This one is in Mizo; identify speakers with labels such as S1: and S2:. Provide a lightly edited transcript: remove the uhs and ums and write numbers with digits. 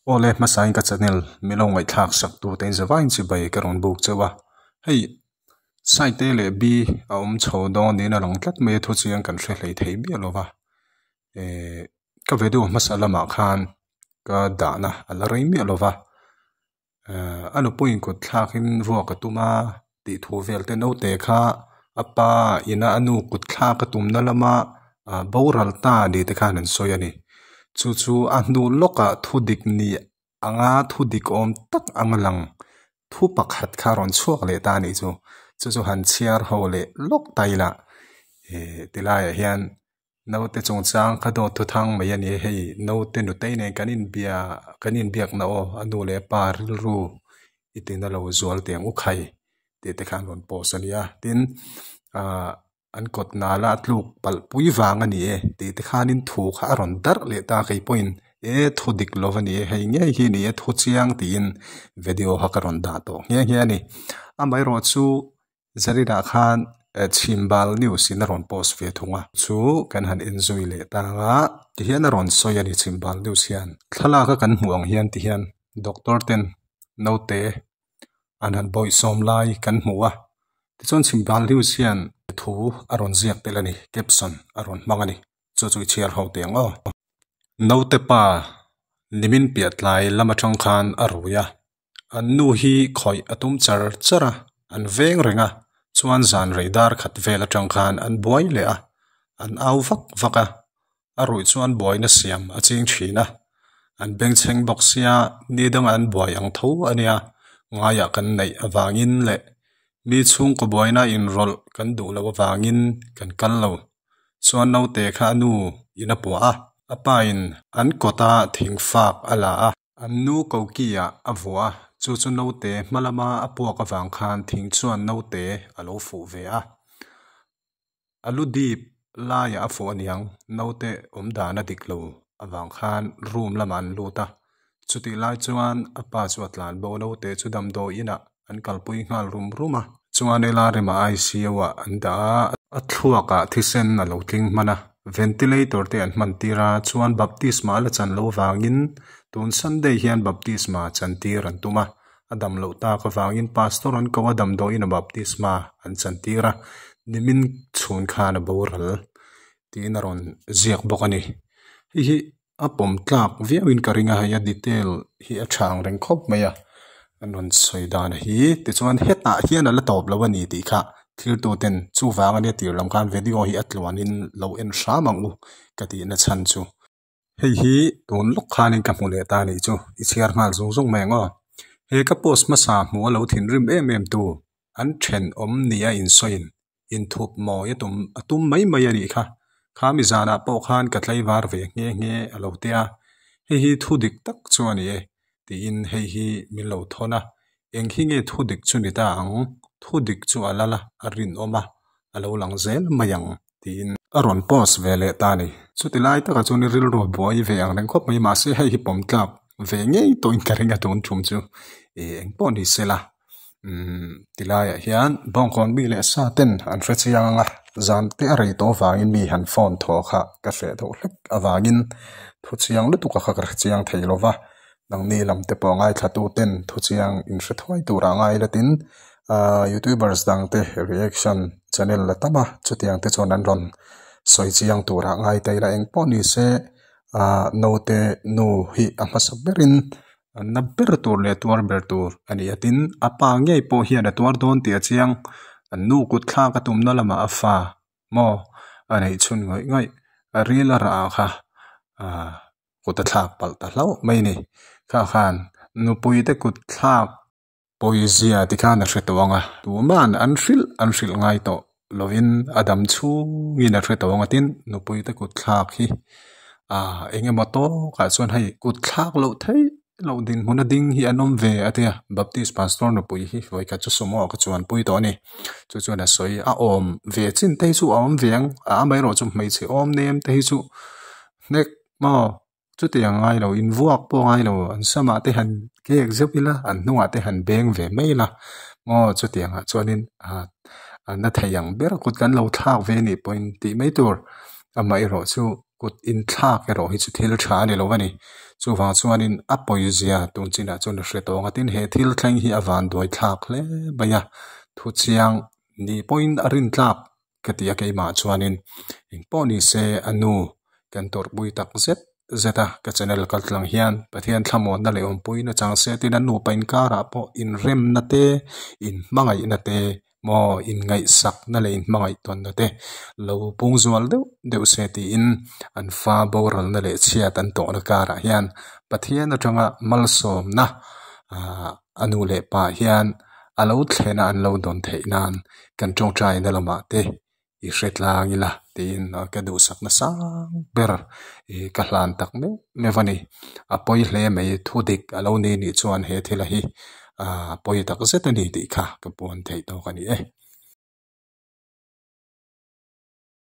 S1: Awle hmasain ka channel min lo ngaihthlak sak tu te in zavaiin chibai ka rawn buk chauh a, hei side A leh B a awm chho dawn niin a lang tlat mai a thu chiang kan hre hlei thei miah lo va, ehh ka video hmasa lamah khan ka dahna a la rei miah lo va, ehh a nupuiin kut thlakin ruak a tum a tih thu vel te naute kha a pa ina a nu kut thlak a tumna lama ah boral ta ni te khan an sawi a ni. Chu chu a hnu lawkah thu dik ni anga thu dik awm tak anga lang thu pakhat kha a rawn chhuak leh ta a nih chu. Chu chu han chhiar ho leh lawk ta ila eh tilaiah hian naute chungchang kha dawt thu thang mai a ni a hei naute nutei nen kan inbia kan inbiakna aw a nu leh a pa rilru i tina lo zual teh ang u khai tih te khan rawn post a nia tin ah an kawt nala a tluk palh pui vang a ni e tih te khanin thu kha a rawn darh leh ta kei pawhin e thu dik lo a ni e hei ngei hi a ni e thu chiang tiin video kha ka rawn dah tawh nghe nghe a ni amaherawh chu Zarina khan Chhimbal news in a rawn post ve thung a chu kan han enzui leh ta ang a tihian a rawn sawi a ni Chhimbal news hian thlalak a kan hmuh ang hian tihian doctor ten naute an han bawihsawm lai kan hmu a tichuan Chhimbal news hian thu a rawn ziak tel a ni caption a rawn hmang a ni chu chu i chhiar ho teh ang aw. Naute pa nimin piah tlai lam atang khan a rui a An nu hi khawih a tum char char a, an veng reng a, chuan zan rei dar khat vel atang khan an buai leh a, an au vak vak a, a ruih chuan buaina siam a ching thin a, an bengchheng bawk sia ni danga an buai ang tho a nia, ngaiah kan neih avangin leh mi chhungkaw buaina inrawlh kan duh loh avangin kan kal lo. Chuan naute kha a nu in a puah a, a pa in an kawta thingfak a la a. An nu koki-ah a vuah a, chu chu naute hma lama a puak avang khan thing chuan naute a lo fuh ve a. A lu dip laiah a fuh aniang, naute awm dan a dik lo avang khan room lamah an lut a. Chutih lai chuan a pa chu a tlan bo, naute chu damdawi inah an kalpui nghal rum rum a. Chuan Elarema ICU ah an dah a, a thluakah thisen a lo tling hman a, ventilator te an hman tir a, chuan baptisma a la chan lo vangin tun Sunday hian baptisma chan tir an tum a, a dam loh tak avangin pastor an ko a damdawiin a baptisma an chan tir a, nimin chhun khan a boral tiin a rawn ziak bawk a ni. Hei hi A pawm tlak viauin ka ring a, hei a detail hi a tha ang reng khawp mai a, an rawn sawi dan hi tichuan hetah hian a la tawp lo a ni tih kha thiltu ten chuvang ania tir lam khan video hi a tluanin lo en hram ang u ka tihna chhan chu. Hei hi tun lawk khanin ka hmu leh ta a nih chu, i chhiar nghal zung zung mai ang aw. He ka post hmasa hmuh a lo thinrim em em tu an thenawm nia insawiin Inthup mawi a tum a tum mai mai a nih kha. Kha mi zanah pawh khan ka tlaivar ve nghe nghe a lo tia, hei hi thu dik tak chu a ni e tiin hei hi min lo thawn a, eng hi nge thu dik chu ni ta ang, thu dik chu a lal a, a rinawm a, a lo lang zel mai ang tiin a rawn post ve leh ta a ni. Chuti lai takah chuan i rilru a buai ve ang reng khawp mai, mahse hei hi pawm tlak ve ngei tawhin ka ring a tun tum chu ih engpawh ni sela. Umm tilaiah hian bawngkawn mi leh sa ten an hre chiang ang a zan te a rei tawh avangin mi han phone thaw kha ka hreh deuh hlek avangin thu chiang lutuk a kha ka hre chiang thei lo va nangni lam te pawh ngaithla tu ten thu chiang in hre thuai turah ngai la tin ahh youtubers dang te reaction channel la tam a chutiang te chuan an rawn sawi chiang turah ngai ta ila engpawh ni se ahh naute nu hi a hmasa berin An na ber tur leh tuar ber tur a ni a, tin a pa ngei pawh hian a tuar dawn tih a chiang. An nu kut thlak a tumna lamah a fa maw a neih chhun ngawih ngawih a ril a rah kha aaa kut a thlak palh ta hlauh mai a ni. Kha khan nupui te kut thlak pawizia ti khan a hre tawh ang a, tuman an hrilh an hrilh ngai tawh lovin a dam chhungin a hre tawh ang a, tin nupui te kut thlak hi ah eng emaw tawkah chuan hei kut thlak loh theih loh dinhmun a ding hi an awm ve a tia Baptist pastor nupui hi vawikhat chu sumo ah ka chuanpui tawh a ni chu chuan a sawi a awm ve chin te hi chu a awm ve ang a amaherawh chu hmeichhe awm nem te hi chu hnek maw. Chutiang ngai lo, invuak pawh ngai lo, an samah te han kek zeuh ila, an hnungah te han beng ve mai ila, maw chutiangah chuanin ah na thei ang ber kut kan lo thlak ve anih pawhin tih mai tur. Amaherawh chu kut inthlak erawh hi chu thil tha a ni lo a ni. Chuvang chuanin a pawizia tun chinah chuan a hre tawng a, tin he thil thleng hi a vanduai thlak hle mai a, thu chiang ni pawhin a rin tlak ka ti a keimah chuanin engpawh ni se a nu kan tawrhpui tak zet zet a, ka channel kal tlang hian Pathian thlamuanna leh awmpuina chang se tin an nupa inkarah pawh inremna te inhmangaihna te maw inngaihsakna leh inhmangaihtawnna te lo pung zual deuh deuh se tiin an fa boralna leh chhiat an tawhna karah hian Pathian atanga malsawmna ah a nu leh pa hian a lo thlena an lo dawn theih nan kan tawngtaina lamah te i hre tlang ila tiin ka duhsakna sang ber ih ka hlan tak meuh meuh a ni. A pawi hle mai thu dik a lo ni nih chuan he thil a hi ah pawi tak zet a ni tih kha ka puan theih tawk a ni e.